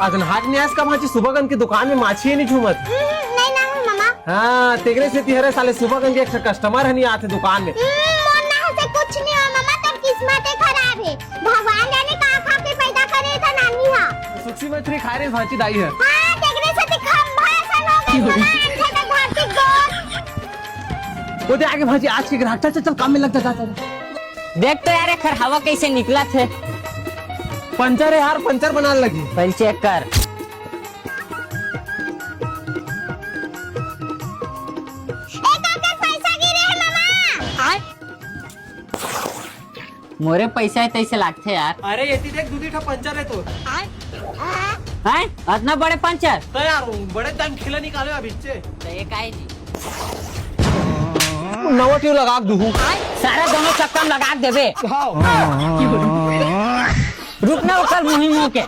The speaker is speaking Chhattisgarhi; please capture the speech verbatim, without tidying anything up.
अगनहाट नइ आस का भांची, सुबह कन के दुकान में माछी हे नइ झूमत। हम्म, नहीं ना हो मामा। हाँ, तेकरे सेती हरे साले सुबह कन के एक ठा customer ह नइ आथे दुकान में। हम्म, मोर ना से कुछ नहीं हो मामा, तोर किस्मत ही खराब है। भगवान जाने का खा के पैदा करे था नानी हा। सुखसी मछली खाए रे भांची दाई ह। हाँ, तेकरे सेती खंभा सन हो गई मामा, अंधे में धरती गोल। वो दे आगे भांची, आज के ग्राहक, चल, चल, चल, काम में लग जा, जा, जा। देख तो यार, एखर हवा कैसे निकलत हे। पंचर है यार, पंचर बनाने लगी। पहले चेक कर। ए काका, पैसा गिरे हे मामा। मोरे पैसा हे तैसे लागथे यार। अरे एती देख, दू दी ठा पंचर हे तो। हैं? अतना बड़े पंचर? तो यार, बड़े दाम खिला निकाले अभी से। तो ये काहे जी? नवा ट्यूब लगा के दूहू। सारा दोनों चक्का में लगा के देबे। रुकना ओकर मुही मुंह के।